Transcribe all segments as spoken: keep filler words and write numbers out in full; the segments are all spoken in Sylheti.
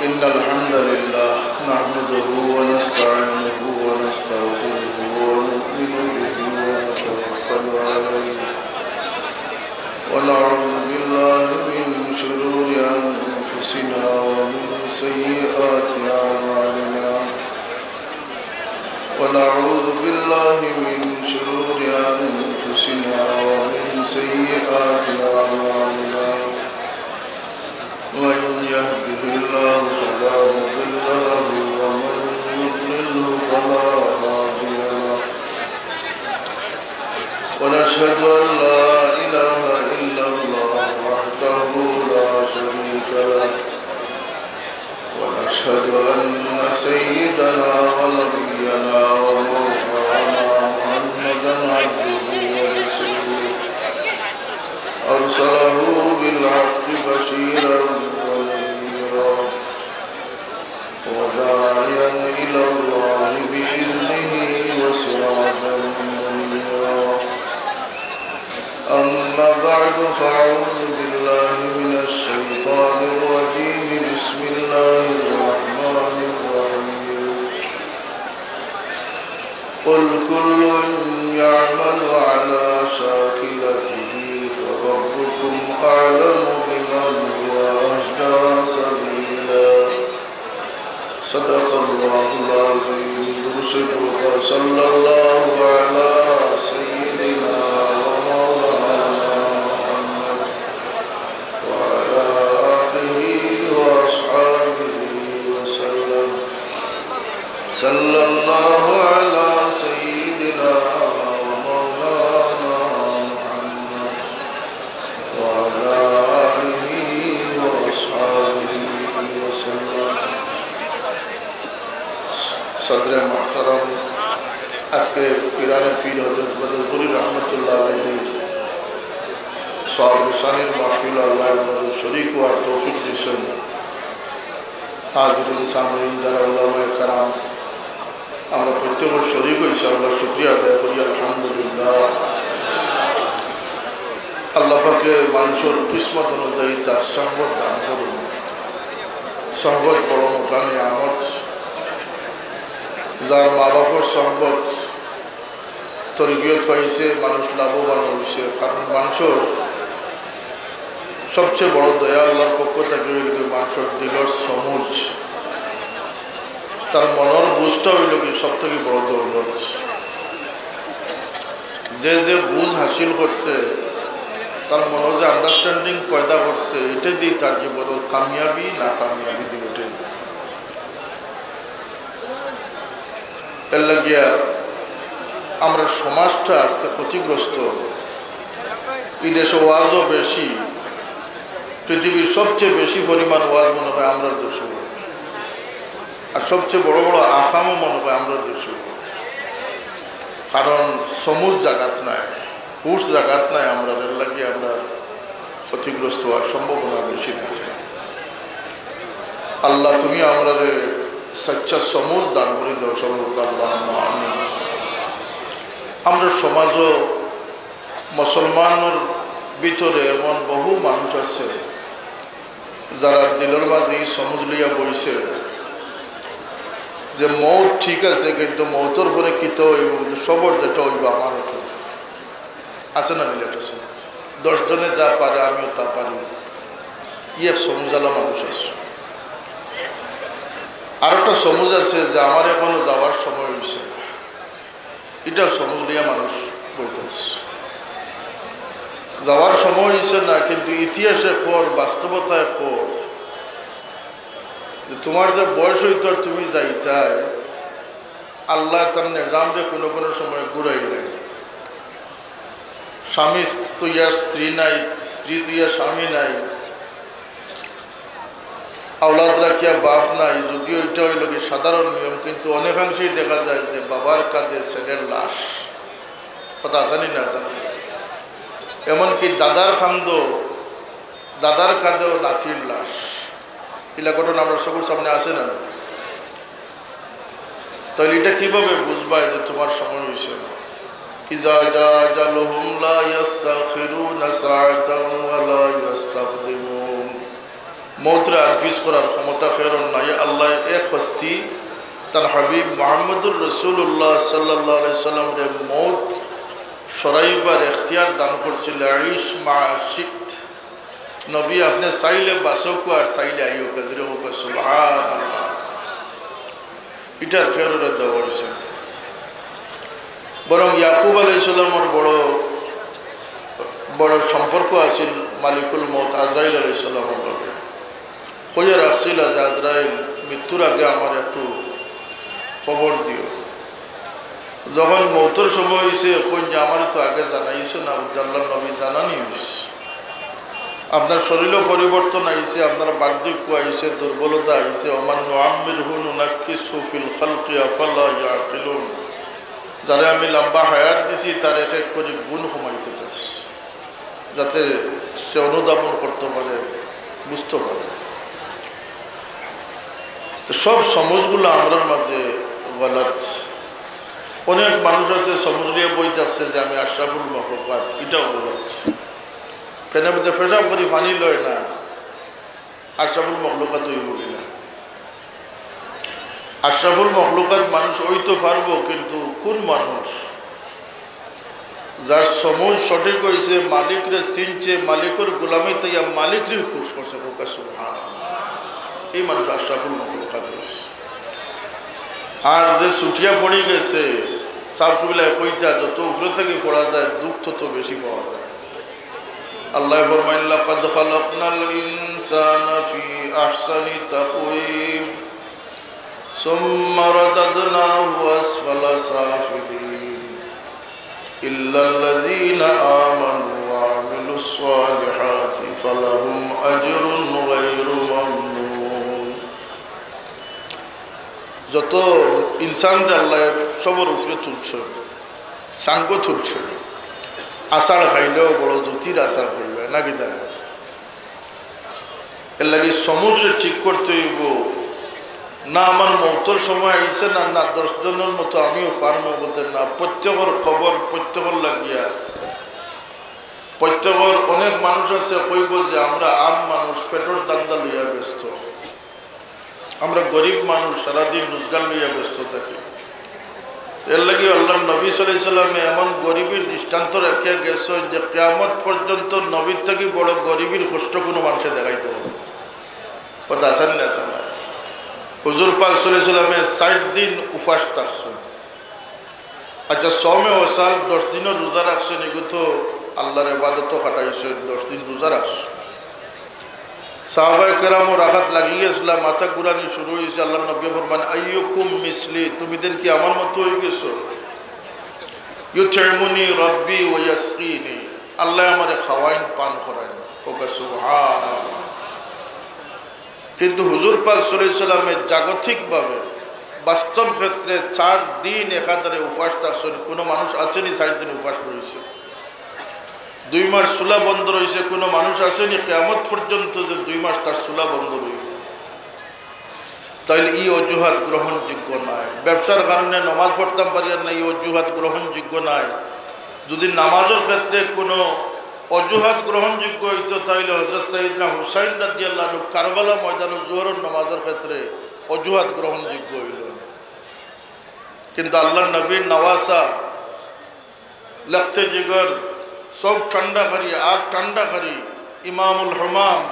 إن الحمد لله نحمده ونستعينه ونستغفره ونؤمن به ونتوكل عليه، ونعوذ بالله من شرور أنفسنا ومن سيئات أعمالنا، ونعوذ بالله من شرور أنفسنا ومن سيئات أعمالنا. من يهده الله فلا مضل له ومن يضلله فلا هادي له. ونشهد أن لا إله إلا الله وحده لا شريك له. ونشهد أن سيدنا ونبينا ومولانا محمدا عبده ورسوله، أرسله بالحق بشيرا ونذيرا، وداعيا إلى الله بإذنه وسراجا منيرا. أما بعد، فأعوذ بالله من الشيطان الرجيم. بسم الله الرحمن الرحيم. قل كل يعمل على شاكلته فربكم أعلم بمن هو أهدى سبيلا. صدق الله العظيم. درود شريف، صلى الله على سيدنا ومولانا محمد وعلى آله وأصحابه وسلم. صلى الله على سيدنا ومولانا محمد وعلى آله وأصحابه وسلم. صدر محترم، আজকে পিরানে পীর হযরত বদরপুরী রহমতুল্লাহ আলাইহির সওয়াব রসানির মাহফিল আল্লাহ আমাদের শরীক হওয়ার তৌফিক দিয়েছেন। হাজিরিন সামঈন যারা উলামায়ে কেরাম, আমরা প্রত্যেক শরীক হইছি, আল্লাহর শুকরিয়া আদায় করি, আলহামদুলিল্লাহ। আল্লাহ পাকে মানুষের কিসমত অনুযায়ী তার সহবত দান করুন। সহবত বড় মোটা নিয়ামত। যার মা বাপর সহবত, তরবিয়ত পাইছে, মানুষ লাভবান হইছে। কারণ মানুষের সবচেয়ে বড় দয়া আল্লাহর পক্ষ থেকে হইল কি মানুষের দিলর সমুজ, তার মনর বুঝটা হইল কি সব থেকে বড় দৌলত। যে যে বুঝ হাসিল করছে, তার মনে যে আন্ডারস্ট্যান্ডিং পয়দা করছে, এটা দিয়ে তার জীবনের কামিয়াবি না কামিয়াবি দুটোই। এর লাগিয়া আমরা সমাজটা আজকে ক্ষতিগ্রস্ত। এই দেশে ওয়াজও বেশি, পৃথিবীর সবচেয়ে বেশি পরিমাণ ওয়াজ মনে হয় আমরার দেশে, আর সবচেয়ে বড় বড় আকামও মনে হয় আমরার দেশে। কারণ সমুজ জাগাত নাই, হুশ জাগাত নাই, আমরা এর লাগি আমরা ক্ষতিগ্রস্ত হওয়ার সম্ভাবনা বেশি থাকে। আল্লাহ, তুমি আমরারে সচ্চা সমুজ দান করে দাও, সর্বদা আল্লাহ, আমিন। আমরা সমাজও মুসলমানর ভিতরে এমন বহু মানুষ আছে, যারা দিলর মাঝে এই সমুজ লইয়া বইছে যে মউত ঠিক আছে, কিন্তু মউতর পরে কিতা হইব, কিন্তু সবর যেটা হইব আমার হইব। আছে না মিলেট আছে? দশ জনে যা পারে আমিও তা পারি। ই এক সমুজালা মানুষ আছে। আর একটা সমুজ আছে যে আমার এখনো যাওয়ার সময় হইছে না। এটা সমুজ লইয়া মানুষ বইতে আছে। যাওয়ার সময় হইছে না, কিন্তু ইতিহাসে খবর, বাস্তবতায় খবর যে তোমার যে বয়স হইতো আর তুমি যাইতায়, আল্লাহ তার নিজামরে কোনো কোনো সময় ঘুরাই নেয়। স্বামী তুইয়া স্ত্রী নাই, স্ত্রী তুইয়া স্বামী নাই, আওলাদ রাখিয়া বাপ নাই। যদিও এটা হইল কি সাধারণ নিয়ম, কিন্তু অনেকাংশেই দেখা যায় যে বাবার কাঁধে ছেলের লাশ। কথা আছে নি না আছে? এমনকি দাদার কান্দো, দাদার কাঁধেও নাতির লাশ। ইলা ঘটনা আমরা সকল সামনে আছে না? তাহলে এটা কিভাবে বুঝবায় যে তোমার সময় হইছে না? إذا جاء أجلهم لا يستأخرون ساعة ولا يستقدمون। মউতরে আনফিস করার ক্ষমতা কেউরর নাই। আল্লায় এক হস্তি তান হাবিব মুহাম্মদুর রাসূলুল্লাহ সাল্লাল্লাহু আলাইহি সাল্লামরে মউত সরাইবার এখতিয়ার দান করছিল। "আইশ মা শিত।" নবী, আপনে চাইলে বাচউক্কা আর চাইলে আইউক্কা। জোরে কউক্কা, সুবহানাল্লাহ। ইটার কেউররে দেওয়া অইছে না। বরং ইয়াকুব আলাইহিস সালামর বড়, বড় সম্পর্ক আছিল মালিকুল মউত আজরাইল আলাইহিস সালামর লগে। কইয়া রাখছিল যে, "আজরাইল, মৃত্যুর আগে আমারে একটু খবর দিও।" যখন মউতর সময় অইছে, কইন যে, "আমারে তো আগে জানাইছো না, আল্লাহর নবী, জানানি অইছে। আপনার শরীরও পরিবর্তন আইছে, আপনার বার্ধক্য আইছে, দুর্বলতা আইছে, ওমান নুআম্মিরহু নুনাক্কিসহু ফিল খালকি আফালা ইয়াকিলুন।" যারে আমি লম্বা হায়াত দিছি, তার এক এক করি গুণ কমাইতে থাকছি, যাতে সে অনুধাবন করতে পারে, বুঝতে পারে। তো সব সমঝগুলা আমরার মাঝে গলত। অনেক মানুষ আছে সমঝ নিয়া বই থাকছে যে আমি আশরাফুল মখলুকাত, ইটাও গলত। কেনে বুঝতে, পেশাব করি পানি লয় না, আশরাফুল মখলুকাত অইবো কিলা? আশরাফুল মখলুকাত মানুষ অইতো পারবো, কিন্তু কুন মানুষ? যার সমঝ সঠিক অইছে, মালিকরে চিনছে, মালিকর গোলামি থাইয়া মালিকরেউ খুশ করছে, কউক্কা সুবহানাল্লাহ। ই মানুষ আশরাফুল মখলুকাত অইছে। আর যে ছুটিয়া পড়ি গেছে, সাব কবিলায় কইতা, যত উপরে থাকি পড়া যায়, দুখ তত বেশি পাওয়া যায়। আল্লায় ফরমাইন, "লাকাদ খালাকনাল ইনসানা ফি আহসানি তাকওয়িম, সুম্মা রাদাদনাহু আসফালা সাফিলিন, ইল্লাল্লাযীনা আমানু ওয়া আমিলুস সালিহাতি ফালাহুম আজরুন গায়রু মামনুন।" যত ইনসানরে আল্লায় সবর উপরে তুলছে, সাঙ্গ তুলছে, আছাড় খাইলেও বড় জ্যোতির আছাড় খাইবা, নাকি দা? এর লাগি সমুদ্রে ঠিক করতে অইবো, না আমার মউতর সময় আইছে না, না দশ জনর মতো আমিও পারমু বুঝতে না। প্রত্যেকর খবর প্রত্যেকর লাগিয়া, প্রত্যেকর অনেক মানুষ আছে কইবো যে আমরা আম মানুষ, পেটর ধান্দা লইয়া ব্যস্ত। আমরা গরিব মানুষ, সারাদিন রোজগার লইয়া ব্যস্ত থাকি। এর লাগি আল্লাহর নবী সাল্লাল্লাহু আলাইহি সাল্লামে এমন গরিবীর দৃষ্টান্ত রাখিয়া গেছেন যে কিয়ামত পর্যন্ত নবীর থাকি বড় গরিবীর কষ্ট কুনু মানুষে দেখাইতে পারত না। কথা আছে না, আছে না? হুজুর পাক সাল্লাল্লাহু আলাইহি সাল্লামে ষাইট দিন উপাস থাকছেন। আচ্ছা, সওমে ওসাল, দশ দিনও রোজা রাখছেন, এগু তো আল্লাহর ইবাদতও কাটাইছেন, দশ দিন রোজা রাখছেন। সাহাবায়ে কেরামও রাখাত লাগি গেছিলা, মাথা ঘুরানি শুরু অইছে। আল্লাহর নবী ফরমান, "আইয়ুকুম মিসলি, তুমি দেন কি আমার মতো অই গেছো?" "ইউতইমুনি রাব্বি ওয়া ইয়াসকিনি, আল্লায় আমারে খাওয়াইন, পান করাইন।" কউক্কা সুবহানাল্লাহ। কিন্তু হুজুর পাক সাল্লাল্লাহু আলাইহি সাল্লামে জাগতিকভাবে, বাস্তব ক্ষেত্রে চার দিন একাধারে উপাস থাকছেন। কুনু মানুষ আছেনি চার দিন উপাস রইছে? দুই মাস চুলা বন্ধ রইছে, কুনু মানুষ আছেনি কিয়ামত পর্যন্ত যে দুই মাস তার চুলা বন্ধ রইছে? তাইলে ই অজুহাত গ্রহণযোগ্য নায়। ব্যবসার কারণে নমাজ পড়তাম পারিয়ার না, ই অজুহাত গ্রহণযোগ্য নায়। যদি নামাজর ক্ষেত্রে কুনু অজুহাত গ্রহণযোগ্য অইতো, তাইলে হযরত সাইয়েদনা হুসাইন রাদিয়াল্লাহু আনহু কারবালা ময়দানো জোহরর নামাজর ক্ষেত্রে অজুহাত গ্রহণযোগ্য অইলো। কিন্তু আল্লাহর নবীর নওয়াসা, লখতে জিগর, চউখ ঠান্ডা করি, আগ ঠান্ডা করি, ইমামুল হুমাম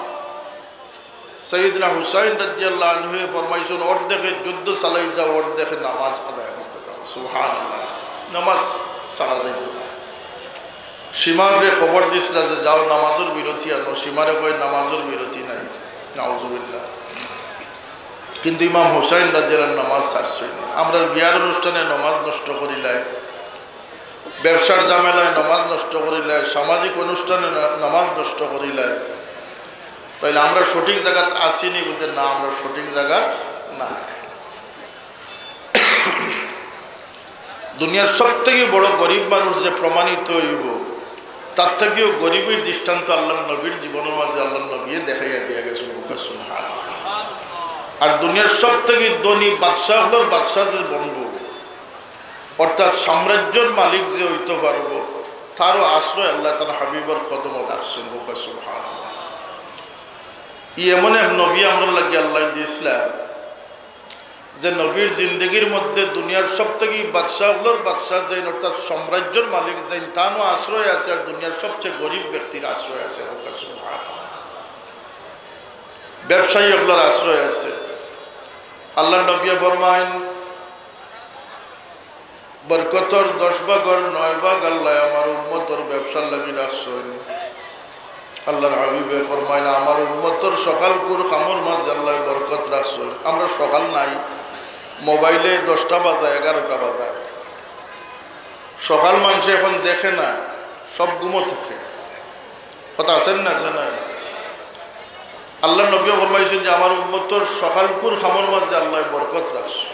সাইয়েদনা হুসাইন রাদিয়াল্লাহু আনহুয়ে ফরমাইছইন, "অর্ধেকে যুদ্ধ চালাই যাও, অর্ধেকে নামাজ আদায় করতে দাও।" সুবহানাল্লাহ। নামাজ ছাড়া যাইতো না। সীমারে খবর দিছলা যে, "যাও, নামাজর বিরতি আনো।" সীমারে কয়, "নামাজর বিরতি নাই।" নাউজুবিল্লাহ। কিন্তু ইমাম হুসাইন রাদিয়াল্লাহু আনহু নামাজ ছাড়ছইন না। আমরার বিয়ার অনুষ্ঠানে নামাজ নষ্ট করিলায়, ব্যবসার ঝামেলায় নামাজ নষ্ট করিলায়, সামাজিক অনুষ্ঠানে না-, নামাজ নষ্ট করিলায়, তাইলে আমরা সঠিক জাগাত আছিনি বুঝতে না, আমরা সঠিক জাগাত না। দুনিয়ার সব থাকি বড় গরিব মানুষ যে প্রমাণিত অইবো, তার থাকিও গরিবীর দৃষ্টান্ত আল্লাহর নবীর জীবনর মাঝে আল্লাহর নবীয়ে দেখাইয়া দিয়া গেছইন। সুবহানাল্লাহ। আর দুনিয়ার সব থাকি ধনী বাদশা অকলর বাদশা যে বনবো, অর্থাৎ সাম্রাজ্যর মালিক যে অইতো পারবো, তারও আশ্রয় আল্লায় তান হাবিবর কদমো রাখছইন। সুবহানাল্লাহ। ই এমন এক নবী আমরার লাগি আল্লায় দিছলা, যে নবীর জিন্দেগির মধ্যে দুনিয়ার সব থাকি বাদশা অকলর বাদশা যেইন, অর্থাৎ সাম্রাজ্যর মালিক যেইন, তানও আশ্রয় আছে, আর দুনিয়ার সবচেয়ে গরিব ব্যক্তির আশ্রয় আছে। ব্যবসায়ী অকলর আশ্রয় আছে। আল্লার নবীয়ে ফরমাইন, বরকতর দশ ভাগর নয় ভাগ আল্লায় আমার উম্মতর ব্যবসার লাগি রাখছইন। আল্লার হাবিবে ফরমাইন, আমার উম্মতর সকালকুর কামর মাঝে আল্লায় বরকত রাখছইন। আমরার সকাল নাই, মোবাইলে দশটা বাজায়, এগারোটা বাজায়। সকাল মানষে এখন দেখে না, সব ঘুমো থাকে। কথা আছে না, আছে না? আল্লার নবীয়ে ফরমাইছইন যে আমার উম্মতর সকালকুর কামর মাঝে আল্লায় বরকত রাখছইন।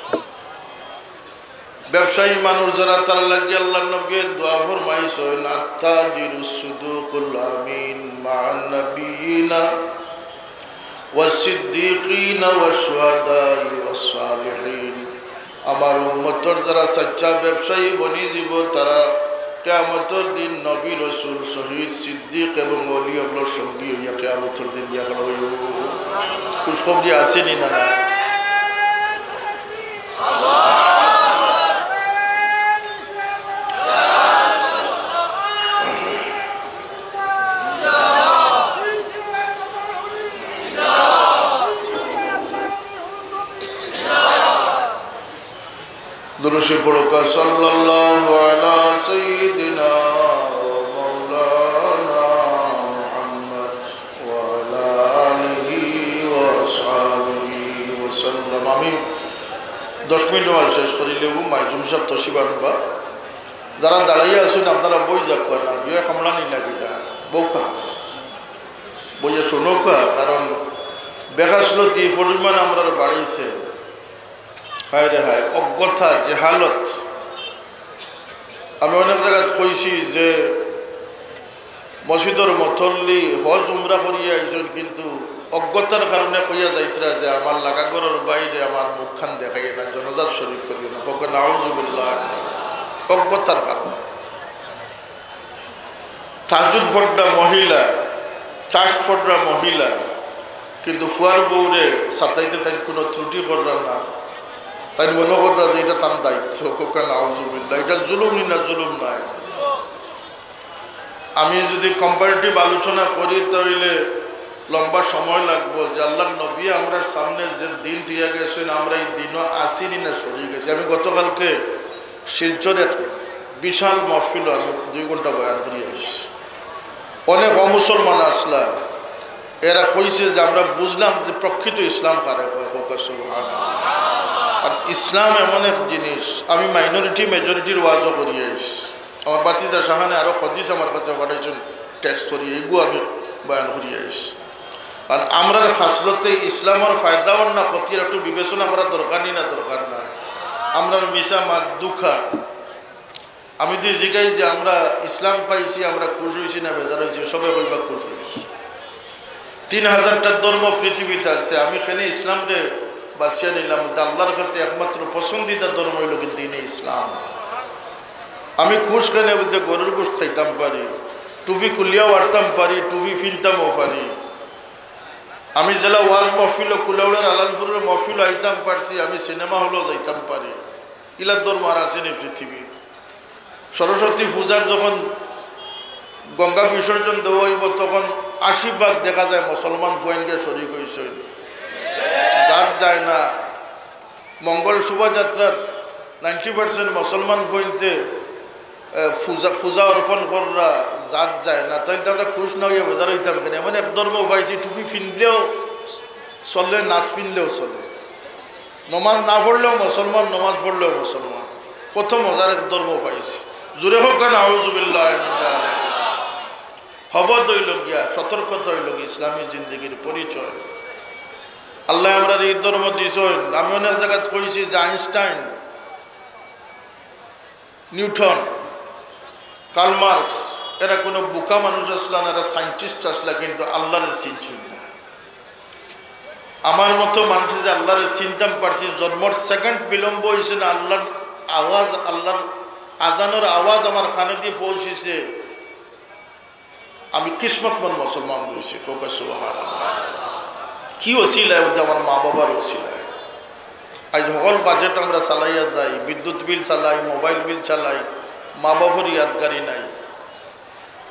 ব্যবসায়ী মানুষ যারা, তারার লাগি আল্লার নবীয়ে দোয়া ফরমাইছইন, আত্তাজিরুস সাদুকুল আমিন মা'আন নাবিয়্যিনা ওয়াস সিদ্দিকিনা ওয়াশ শুহাদাই ওয়াস সালিহিন। আমার উম্মতর যারা সাচ্চা ব্যবসায়ী বনি যিবো, তারা কিয়ামতর দিন নবী, রসুল, শহীদ, সিদ্দিক এবং ওলি অকলর সঙ্গী অইয়া কিয়ামতর দিন দিয়া খড়া অইবো। খুশখবরি আছে নি না, না? দুরুদ শরিফ পড়ুক্কা, সাল্লাল্লাহু আলা সাইয়্যিদিনা ওয়া মাওলানা মুহাম্মদ ওয়া আলা আলিহি ওয়া সাহবিহি ওয়া সাল্লাম। আমি দশ মিনিট আমার শেষ করিলেবু, মাইজুম সাব তশরিফ আনবা। যারা দাঁড়াইয়া আছইন, আপনারা বই যাউক্কা না, গিয়া কামড়ানি না কিতা, বউক্কা, বইয়া শুনউক্কা, কারণ বেকার ছিল, দি পরিমাণ আমরার বাড়াইছে। হায় রে হায়, অজ্ঞতা, জেহালত। আমি অনেক জাগাত কইছি যে মসজিদর মতল্লি হজ উমরা করিয়া আইছইন, কিন্তু অজ্ঞতার কারণে কইয়া যাইতরা যে আমার লাগা ঘরর বাইরে আমার মুখখান দেখাইয়া না, জানাজাত শরিক করিও না। কউক্কা নাউজুবিল্লাহ। অজ্ঞতার কারণে। তাহাজ্জুদ পড়রা মহিলা, চাশত পড়রা মহিলা, কিন্তু ফুয়ার বউরে সাতাইতে তাইন কুনু ত্রুটি কররা না। তাইন মনো কররা যে ইটা তান দায়িত্ব। কউক্কা নাউজুবিল্লাহ, ইটা জুলুম নি না, জুলুম নায়? আমি যুদি comparative আলোচনা করি, তাইলে লম্বা সময় লাগবো যে আল্লার নবী আমরার সামনে যে দিন দিয়া গেছইন, আমরা ই দিনো আছি নি না শরিক আছি। আমি গতকালকে শিলচরে এক বিশাল মহফিলো আমি দুই ঘন্টা বয়ান করি আইছি। অনেক অমুসলমান আছলা, এরা কইছে যে আমরা বুঝলাম যে প্রকৃত ইসলাম কারে কয়, কউক্কা সুবহানাল্লাহ। আর ইসলাম এমন এক জিনিস, আমি minority majority-র ওয়াজও করি আইছি। আমার ভাতিজা শাহানে আরো হাদিস আমার কাছে পাঠাইছইন, text করি, এইগু আমি বয়ান করি আইছি। আর আমরার খাসলতে ইসলামর ফায়দা অর না ক্ষতির একটু বিবেচনা করার দরকার নি না, দরকার না? আমরার মিছা মাত, ধুকা। আমি যুদি জিগাই যে আমরা ইসলাম পাইছি, আমরা খুশ অইছি না বেজার অইছি, সবে কইবা খুশ অইছি। তিন হাজারটা ধর্ম পৃথিবীত আছে, আমি কেনে ইসলামরে বাছিয়া নিলাম? বলতে আল্লার কাছে একমাত্র পছন্দিদা ধর্ম অইলো কি দিনে ইসলাম। আমি খুশ কেনে? বলতে গরুর গোশত খাইতাম পারি, টুপি খুলিয়া ওয়ারতাম পারি, টুপি ফিনতামও পারি। আমি যেলা ওয়াজ মহফিলো, কুলাউড়ার আলালপুরর মহফিলো আইতাম পারছি, আমি সিনেমা হলো যাইতাম পারি। ইলা ধর্ম আর আছে নি পৃথিবীত? সরস্বতী পূজার যখন গঙ্গা বিসর্জন দেওয়া অইবো, তখন আশি ভাগ দেখা যায় মুসলমান ফুয়াইন গিয়া শরিক অইছইন। জাত যায় না। মঙ্গল শোভাযাত্রাত ninety percent মুসলমান ফুয়াইন্তে, এ, পূজা, পূজা অর্পণ কররা, জাত যায় না। তাইলে তো আমরা খুশ না অইয়া বেজার অইতাম কেনে? এমন এক ধর্ম পাইছি, টুপি ফিনলেও চলে, নাচ ফিনলেও চলে। নমাজ না পড়লেও মুসলমান, নমাজ পড়লেও মুসলমান। কত মজার এক ধর্ম পাইছি। জোরে কউক্কা নাউজুবিল্লাহ। হবদ অইলো গিয়া, সতর্কতা অইলো গিয়া ইসলামী জিন্দেগির পরিচয়। আল্লায় আমরারে ই ধর্ম দিছইন। আমি অনেক জাগাত কইছি যে আইনস্টাইন, নিউটন, কার্ল মার্কস, এরা কুনু বুকা মানুষ আছলা না, এরা scientist আছলা, কিন্তু আল্লারে চিনছইন না। আমার মতো মানষে যে আল্লারে চিনতাম পারছি, জন্মর second বিলম্ব অইছে না, আল্লার আওয়াজ, আল্লার আজানর আওয়াজ আমার কানেদি পৌঁছিছে, আমি কিসমতমন্দ মুসলমান অইছি। কউক্কা সুবহানাল্লাহ। কি ওসিলায়? বলতে, আমার মা বাবার ওসিলায়। আজ হকল বাজেট আমরা চালাইয়া যাই, বিদ্যুৎ বিল চালাই, মোবাইল বিল চালাই, মা বাবার ইয়াদগারি নাই।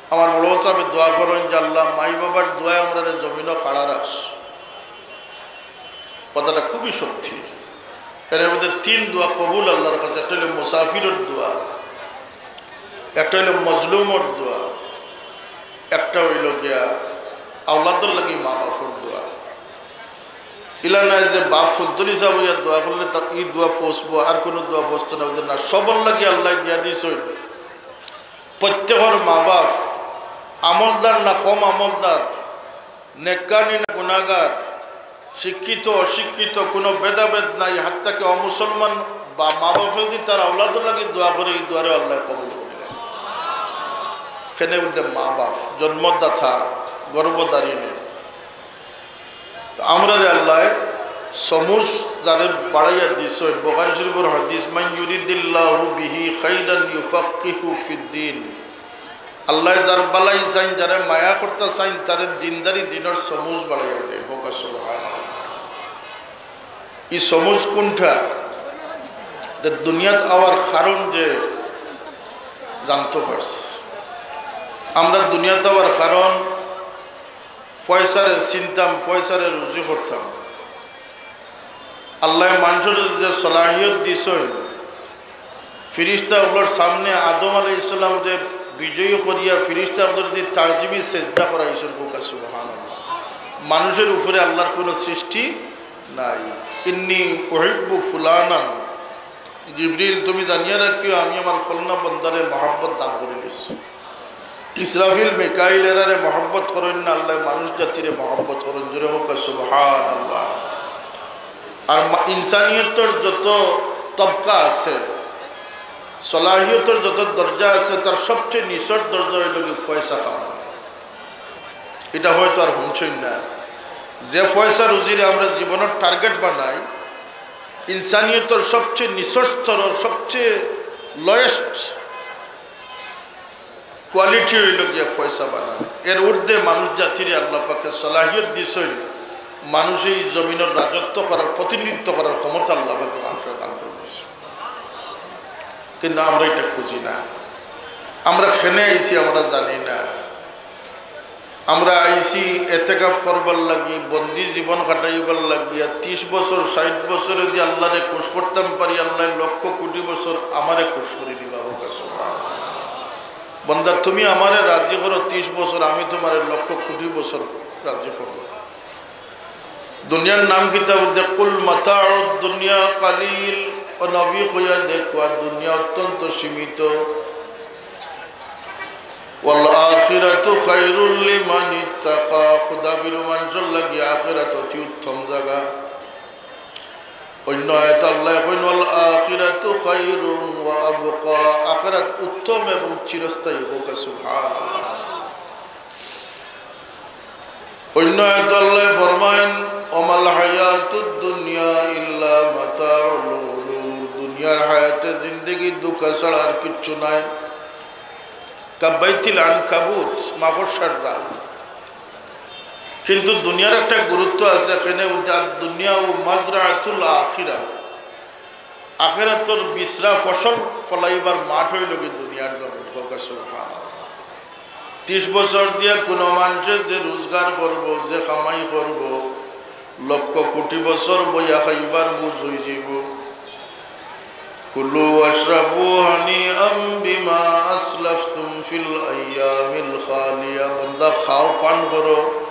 আমার বড় সাহেব দোয়া করেন যে, "আল্লাহ, মাই বাবার দোয়ায় আমরারে জমিনো খাড়া রাখছ।" কথাটা খুবই সত্যি। এর মধ্যে তিন দোয়া কবুল আল্লাহর কাছে। একটা হইল মুসাফিরের দোয়া, একটা হইল মজলুমের দোয়া, একটা হইল গিয়া আওলাদর লাগি মা বাপর দোয়া। ইলা নাই যে বাপ ফুদ্দুল হিসাব হইয়া দোয়া করলে তার এই দোয়া ফসবো, আর কোনো দোয়া ফসতো না, ওদের না, সবর লাগি আল্লাহ দিয়া দিছইন। প্রত্যেকর মা বাপ আমলদার না কম আমলদার, নেককার না গুনাগার, শিক্ষিত অশিক্ষিত কোনো ভেদাভেদ নাই। হাত্তা কি অমুসলমান বা মা বাপে যদি তার আওলাদর লাগি দোয়া করে, এই দোয়ারে আল্লাহ কবুল করে। কেনে বলতে মা বাপ জন্মদাতা, গর্ভধারিণী। তো আমরারে আল্লাহ সমুজ যারে বাড়াইয়া দিছইন, বুখারী শরীফের হাদিস, "মান ইউরিদিল্লাহু বিহি খাইরান ইউফাক্কিহু ফিদ্দিন।" আল্লাহ যার বালাই চাইন, যারে মায়া করতা চাইন, তারে দিনদারি দিনর সমুজ বাড়াইয়া দেয়। হোক সুবহানাল্লাহ। এই সমুজ কোনটা? যে দুনিয়াত আওয়ার কারণ যে জানতো পারছি। আমরা দুনিয়াত আওয়ার কারণ পয়সারে চিনতাম, পয়সারে রুজি করতাম। আল্লাহ মানুষের যে সলাহিয়ত দিছইন, ফিরিস্তা ওগুলোর সামনে আদম আলাইহিস সালাম যে বিজয়ী করিয়া ফিরিস্তা ওগুলোর যে তাজিমি সেজদা করাইছেন, হোক সুবহানাল্লাহ। মানুষের উপরে আল্লাহর কোনো সৃষ্টি নাই। "ইন্নি উহিব্বু ফুলানান।" জিবরিল, তুমি জানিয়া রাখিও, আমি আমার ফলনা বন্দারে মহব্বত দান করি দিছি। ইসরাফিল, মিকাইল এরারে মহব্বত করইন না, আল্লাহ মানুষ জাতিরে মহব্বত করইন। জোরে হোক সুবহানাল্লাহ। আর মা-, ইনসানিয়তর যত তবকা আছে, সলাহিয়তর যত দরজা আছে, তার সবচেয়ে নিচর দরজা হইল কি পয়সা কামানো। এটা হয়তো আর হুনছইন না। যে পয়সা রুজিরে আমরা জীবনের টার্গেট বানাই, ইনসানিয়তর সবচেয়ে নিচর স্তরর সবচেয়ে লোয়েস্ট কোয়ালিটি হইল গিয়া পয়সা বানানো। এর ঊর্ধ্বে মানুষ জাতিরে আল্লাহ পাকে সলাহিয়ত দিছইন, মানুষে এই জমিনের রাজত্ব করার, প্রতিনিধিত্ব করার ক্ষমতা আল্লাহ পাকে মানুষের দান করে দিছে। কিন্তু আমরা এটা খুঁজি না। আমরা কেনে আইছি আমরা জানি না। আমরা আইছি এতেকাফ করবার লাগি, বন্দি জীবন কাটাইবার লাগি। আর ত্রিশ বছর, ষাট বছর যদি আল্লাহরে খুশ করতাম পারি, আল্লাহ লক্ষ কোটি বছর আমারে খুশ করি দিবা। হোক সুবহানাল্লাহ। বন্দা, তুমি আমারে রাজি করো ত্রিশ বছর, আমি তোমারে লক্ষ কোটি বছর রাজি করব। দুনিয়ার নাম কিতা? বলতে, "কুল মাতাউদ দুনিয়া কালিল।" ও নবী, কইয়া দেখো, আর দুনিয়া অত্যন্ত সীমিত। "ওয়াল আখিরাতু খায়রুল লিমান ইত্তাকা।" খুদা ভীরু মানুষের লাগি আখিরাত অতি উত্তম জায়গা। অন্য আয়াত আল্লাহ কইন, "ওয়াল আখিরাতু খায়রুন ওয়া আবকা।" আখিরাত উত্তম এবং চিরস্থায়ী। হোক সুবহানাল্লাহ। অন্য আয়াত আল্লাহ ফরমাইন, "ওমাল হায়াতুদ দুনিয়া ইল্লা মাতাউল গুরুর।" দুনিয়ার হায়াতে জিন্দেগি ধোঁকা ছাড়া আর কিচ্ছু নাই। কাব্বাইতিল আনকাবুত, মাকড়সার জাল। কিন্তু দুনিয়ার একটা গুরুত্ব আছে, এখানে বলতে, "আদ দুনিয়া ও মাজরাতুল আখিরা।" আখেরাতর বিছরা ফসল ফলাইবার মাঠ হইল কি দুনিয়ার জমিন। হোক সুবহানাল্লাহ। ত্রিশ বছর দিয়া কোনো মানুষে যে রোজগার করব, যে কামাই করব, লক্ষ কোটি বছর বইয়া খাইবার বুঝ হয়ে যাব। কুলু ওয়াশরাবু হানিআম বিমা আসলাফতুম ফিল আইয়ামিল খালিয়া। বন্দা, খাও, পান করো,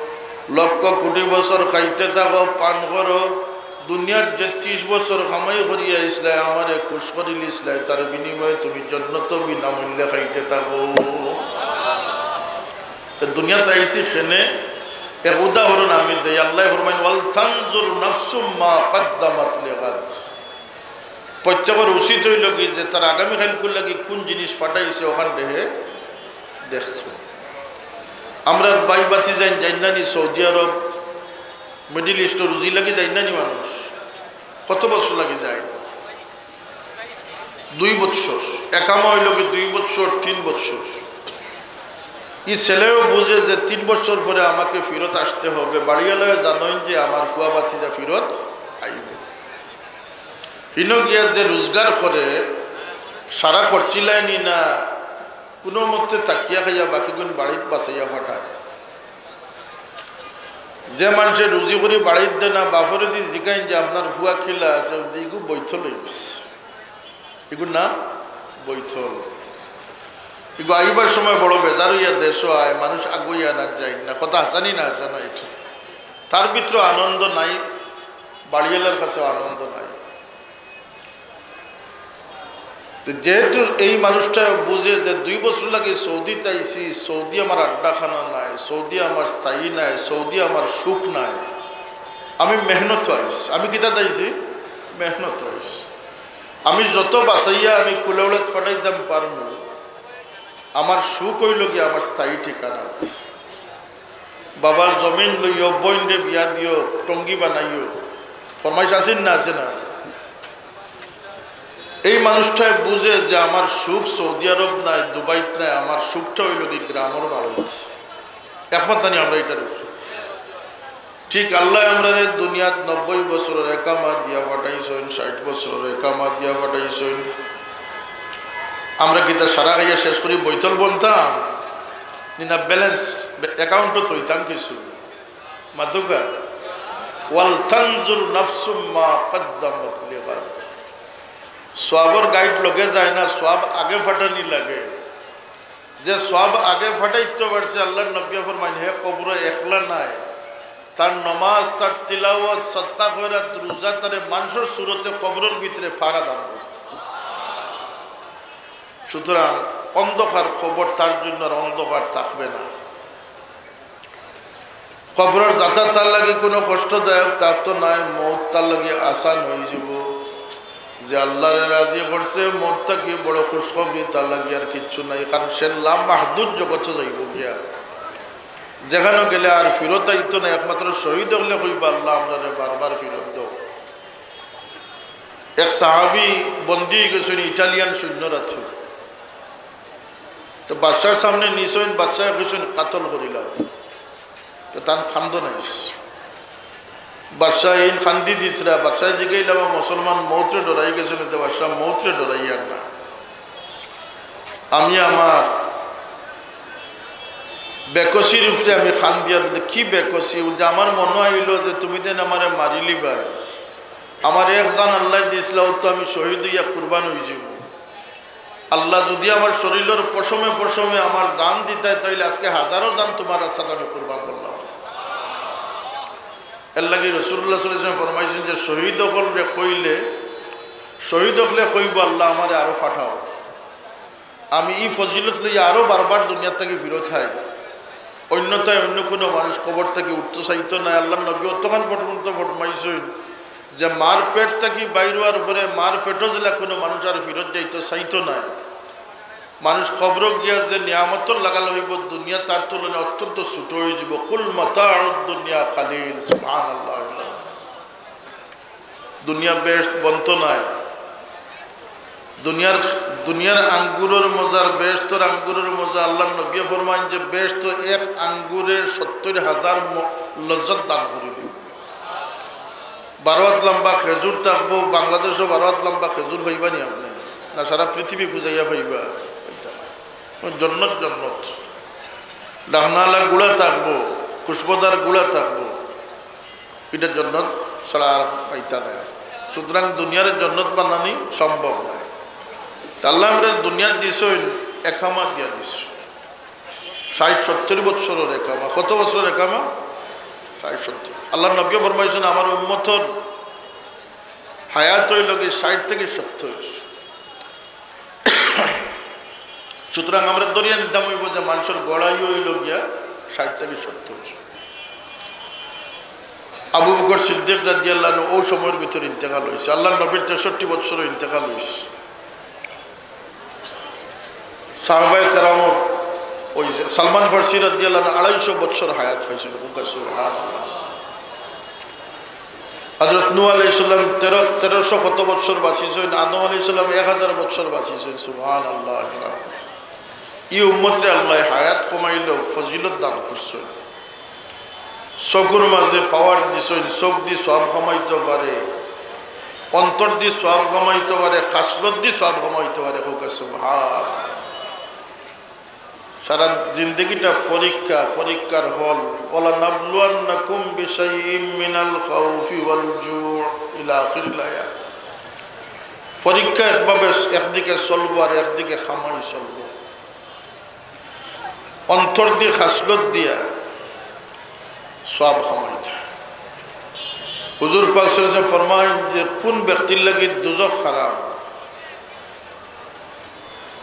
লক্ষ কোটি বছর খাইতে থাকো, পান করো। দুনিয়ার যে ত্রিশ বছর কামাই করিয়া আইসলায়, আমারে খুশ করিলিসলায়, তার বিনিময়ে তুমি জন্নত বিনামূল্যে খাইতে থাকো। তো দুনিয়াত আইছি কেনে, এক উদাহরণ আমি দেই। আল্লাহ ফরমাইন, "ওয়াল তানজুর নাফসুম মা কাদ্দামাত লিগাদ।" প্রত্যেকের উচিত হইল কি যে তার আগামীকালকুর লাগি কোন জিনিস ফাটাইছে, ওখান দেহে দেখতো। আমরা ভাই ভাতিজাইন যাইন না নি সৌদি আরব, মিডল ইস্টর রুজি লাগি যাইন না নি মানুষ? কত বছর লাগি যায়? দুই বছর। একামা হইল কি দুই বছর, তিন বছর। ই ছেলেও বুঝে যে তিন বছর পরে আমাকে ফিরত আসতে হবে, বাড়িওয়ালায় জানইন যে আমার ফুয়া ভাতিজা ফিরত আইব। হিনো গিয়া যে রোজগার করে, সারা খরচিলায়নি না, কুনু মতে থাকিয়া খাইয়া বাকিগুন বাড়িত বাঁচাইয়া ফাটায়। যে মানষে রুজি করি বাড়িত দেয় না, বাফরে দি জিকাইন যে আপনার ফুয়া কিলা আছে, ওদি ইগু বৈতল অইগেছে। ইগুর নাম বৈতল। ইগু আইবার সময় বড় বেজার অইয়া দেশো আয়, মানুষ আগুইয়া না যায় না, কথা হাছানি না হাছা না ইটা। তার ভিতরে আনন্দ নাই, বাড়িওয়ালার কাছেও আনন্দ নাই। তো যেহেতু এই মানুষটা বুঝে যে দুই বছর লাগি সৌদিত আইছি, সৌদি আমার আড্ডাখানা নাই, সৌদি আমার স্থায়ী নাই, সৌদি আমার সুখ নাই, আমি মেহনত আইছি। আমি কিতাত আইছি? মেহনত আইছি। আমি যত বাঁচাইয়া আমি কুলাউড়াত ফাটাইতাম পারমু, আমার সুখ অইল গিয়া আমার স্থায়ী ঠিকানা আছে। বাবার জমিন লইও, বইনরে বিয়া দিও, টঙ্গি বানাইও, ফরমাইশ আছে না, আছে না? এই মানুষটায় বুঝে যে আমার সুখ সৌদি আরব নাই, দুবাইত নাই, আমার সুখটা অইল কি গ্রামর বাড়িত। একমত নানি আমরা ইটার উপরে? ঠিক আল্লায় আমরারে দুনিয়াত নব্বই বছরর একামা দিয়া ফাটাইছইন, ষাইট বছরর একামা দিয়া ফাটাইছইন। আমরা কিতা সারা খাইয়া শেষ করি বৈতল বনতাম? নি না, ব্যালেন্সড অ্যাকাউন্টও থইতাম কিছু। মাতুক্কা, ওয়াল তানজুর নাফসুম মা কদ্দামাত লিগাদ। সওয়াবর গাইড লগে যায় না, সওয়াব আগে ফাটানি লাগে। যে সওয়াব আগে ফাটাইতো পারছে, আল্লার নবীয়ে ফরমাইন, হে কবরো একলা নাই, তার নমাজ, তার তিলাওয়াত, সদকা খয়রাত, রোজা, তারে মানষর সুরতে কবরর ভিতরে ফাড়া দান করে। সুতরাং অন্ধকার কবর তার জন্য আর অন্ধকার থাকবে না। কবরর যাতা তার লাগি কুনু কষ্টদায়ক থাকতো নায়, মউত তার লাগি আসান অইযিবো। যে আল্লারে রাজি করছে, মউত থাকি বড় খুশখবরি তার লাগি আর কিচ্ছু নাই, কারণ সে লামাহদুদ জগতো যাইবো গিয়া। যেখানো গেলে আর ফিরত আইতো নায়, একমাত্র শহীদ অকলে কইবা, "আল্লা, আমরারে বারবার ফিরত দেও।" এক সাহাবী বন্দী অইগেছইন ইটালিয়ান সৈন্যর আতো। তো বাদশার সামনে নিছইন, বাদশায় কইছইন, "কাতল করিলাও।" তো তান কান্দন আইছে। বাদশায় এইন কান্দি দিতরা, বাদশায় জিগাইলা, "মুসলমান মউতরে ডরাই গেছইন, তো বাদশা মউতরে ডরাইয়ার না।" আমি আমার বেকসির উপরে আমি কান্দিয়ার। বলে, "কি বেকসি?" বলতে, "আমার মনো অইলো যে তুমি দেন আমারে মারিলিবায়। আমার এক জান আল্লায় দিছলা, অউ তো আমি শহীদ অইয়া কুরবান অইযিমু। আল্লা যুদি আমার শরীলর পশমে পশমে আমার জান দিতায়, তাইলে আজকে হাজারো জান তুমার রাস্তাত আমি কুরবান করলাম।" এরলাগি রাসুলুল্লাহ সাল্লাল্লাহু আলাইহি ওয়াসাল্লাম ফরমাইছইন যে শহীদ অকলরে কইলে, শহীদ অকলে কইবো, "আল্লা, আমারে আরো ফাটাও, আমি ই ফজিলত লইয়া আরো বারবার দুনিয়ার থাকি ফিরত আই।" অন্যথায় অন্য কুনু মানুষ কবর থাকি উঠতো চাইতো নায়। আল্লার নবী অতখান পর্যন্ত ফরমাইছইন যে মার পেট থাকি বাইর অওয়ার পরে মার পেটো যেলা কুনু মানুষ আর ফিরত যাইতো চাইতো নায়। মানুষ কবরো গিয়া যে নিয়ামতর লাগাল অইবো, দুনিয়া তার তুলনায় অত্যন্ত ছোট অইযিবো। "কুল মাতাউদ দুনিয়া কালিল।" সুবহানাল্লাহ। দুনিয়া বেহেশত বনতো নায়। দুনিয়ার, দুনিয়ার আঙ্গুরর মজা আর বেহেশতর আঙ্গুরর মজা, আল্লার নবীয়ে ফরমাইন যে বেহেশতো এক আঙ্গুরে সত্তইর হাজার ম-, লজ্জত দান করি দিবো। বারো আত লাম্বা খেজুর থাকবো, বাংলাদেশো বারো আত লাম্বা খেজুর পাইবা নি আপনে? না, সারা পৃথিবী খুজাইয়া পাইবা? জন্নত, জন্নত। ডাকনাআলা গুড়া থাকবো, খুশবোদার গুড়া থাকবো, ইটা জন্নত ছাড়া আর পাইতা নায়। সুতরাং দুনিয়ারে জন্নত বানানি সম্ভব নায়। তে আল্লায় আমরারে দুনিয়াত দিছইন, একামা দিয়া দিছইন। ষাইট সত্তইর বছরর একামা। কত বছরর একামা? ষাইট সত্তইর। আল্লার নবীয়ে ফরমাইছইন, আমার উম্মতর হায়াত অইলো গি ষাইট থাকি সত্তইর। সুতরাং আমরা ধরিয়া নিতাম অইবো যে মানষর গড় আয়ু অইলো গিয়া ষাইট থাকি সত্তইর। আবু বকর সিদ্দিক রাদিয়াল্লাহু আনহু অউ সময়র ভিতরে ইন্তেকাল অইছে। আল্লার নবীর তেষট্টি বছরো ইন্তেকাল অইছে। সাহাবায়ে কেরামর অইছে, সালমান ফার্সি রাদিয়াল্লাহু আনহু আড়াইশো বছর হায়াত পাইছইন। সুবহানাল্লাহ। হযরত নূহ আলাইহিস সালাম তেরো, তেরোশো কত বছর বাঁচিছইন, আদম আলাইহিস সালাম এক হাজার বছর বাঁচিছইন। সুবহানাল্লাহ। ই উম্মতরে আল্লায় হায়াত কমাইল, ফজিলত দান করছইন। চকুর মাঝে পাওয়ার দিছইন, চোখ দি সওয়াব কামাইতো পারে, অন্তর দি সওয়াব কামাইতো পারে, খাসলত দি সওয়াব কামাইতো পারে। কউক্কা সুবহান। সারা জিন্দেগিটা পরীক্ষা, পরীক্ষার হল। "ওয়ালানাবলুওয়ান্নাকুম বিশাইইম মিনাল খাউফি ওয়াল জুই" ইলা আখিরিল আয়াত। পরীক্ষা একভাবে একদিকে চলবো আর একদিকে কামাই চলবো। অন্তর দিয়া, খাসলত দিয়া সওয়াব কামাইতা। হুজুর পাক সাল্লাল্লাহু আলাইহি ওয়াসাল্লাম ফরমাইন যে, কোন ব্যক্তির লাগি দুজখ হারাম?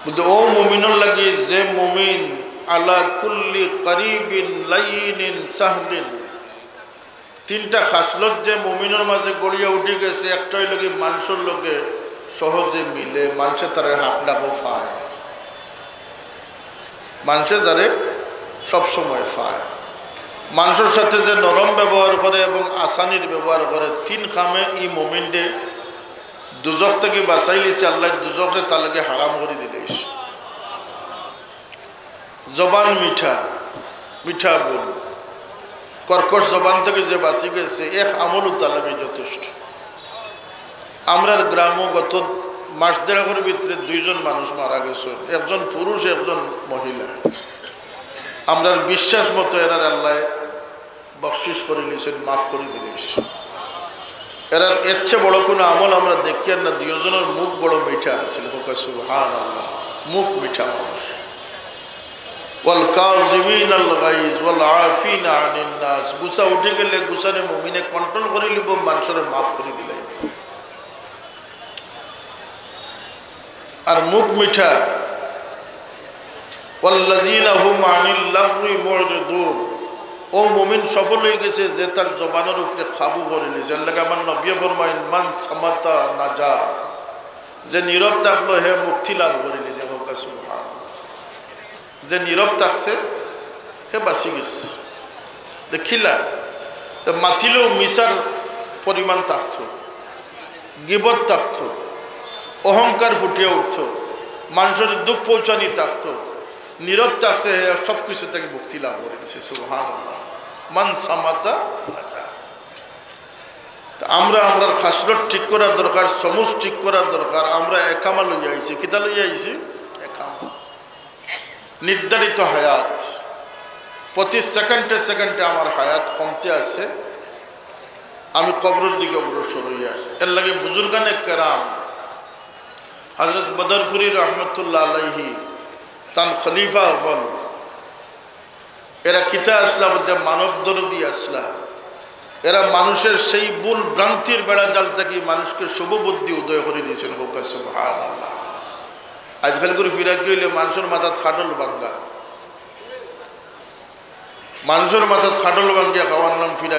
বলতে, ও মুমিনর লাগি যে মুমিন আলা কুল্লি করিবিন লাইনিন সাহলিন, তিনটা খাসলত যে মুমিনর মাঝে গড়িয়া উঠি গেছে, একটা অইলো কি, মানষর লগে সহজে মিলে, মানষে তারে হাক ডাকও পায়, মানষে তারে সবসময় পায়, মানষর সাথে যে নরম ব্যবহার করে এবং আসানির ব্যবহার করে, তিন কামে ই মুমিনরে দুজখ থাকি বাঁচাইলিছে আল্লায়, দুজখরে তার লাগি হারাম করি দিলাইছে। জবান মিঠা, মিঠা বল, কর্কশ জবান থাকি যে বাঁচি গেছে, এক আমলও তার লাগি যথেষ্ট। আমরার গ্রামো গত মাস দেড়েকর ভিতরে দুইজন মানুষ মারা গেছে, একজন পুরুষ, একজন মহিলা। আমরার বিশ্বাস মতো এরার আল্লায় বকশিশ করি নিছেন, মাফ করি দিলাইছেন। এরার এর চেয়ে বড় কোনো আমল আমরা দেখিয়ার না। দুইজনর মুখ বড় মিঠা আছিল। কউক্কা সুবহানাল্লাহ। মুখ মিঠা মানুষ। ওয়াল কাযিমিনাল গাইজ ওয়াল আফিনা আনিন নাস। গুসা উঠি গেলে গুসারে মুমিনে control করি লিবো, মানষরে মাফ করি দিলাইবো। আর মুখ মিঠা, ওয়াল্লাযীনা হুম আনিল লাগবি মুরিদুন। ও মুমিন সফল অই গেছে যে তার জবানর উপরে কাবু করি নিছে। এর লাগি আমার নবীয়ে ফরমাইন, মান সামাতা নাজা। যে নীরব থাকলো হে মুক্তি লাভ করি নিছে। কউক্কা সুবহান। যে নীরব থাকছে হে বাঁচি গেছে। দেখিলা, তো মাতিলেও মিছার পরিমাণ থাকতো, গিবত থাকতো, অহংকার ফুটিয়া উঠতো, মানষরে দুখ পৌঁছানি থাকতো, নীরব থাকছে, হে সব কিছু থাকি মুক্তি লাভ করি নিছে। সুবহানাল্লাহ। মান সামাতা নাজা। তো আমরা আমরার খাসলত ঠিক করার দরকার, সমুজ ঠিক করার দরকার। আমরা একামা লইয়া আইছি, কিতা লইয়া আইছি? একামা। নির্ধারিত হায়াত, প্রতি সেকেন্ডে সেকেন্ডে আমার হায়াত কমতে আছে, আমি কবরর দিকে অগ্রসর অইয়ার। এর লাগি বুজুর্গানে কেরাম, হযরত বদরপুরী রহমতুল্লাহ আলাইহি, তান খলিফা অকল, এরা কিতা আছলা? বলতে মানব দরদি আছলা। এরা মানুষের সেই ভুল ভ্রান্তির বেড়াজাল থাকি মানুষকে শুভ বুদ্ধি উদয় করি দিছইন। কউক্কা সুবহানাল্লাহ। আজকাল করে ফিরা কি অইলে মানষর মাথাত খাটল ভাঙ্গা, মানষর মাথাত খাটল ভাঙ্গিয়া খাওয়ার নাম ফিরা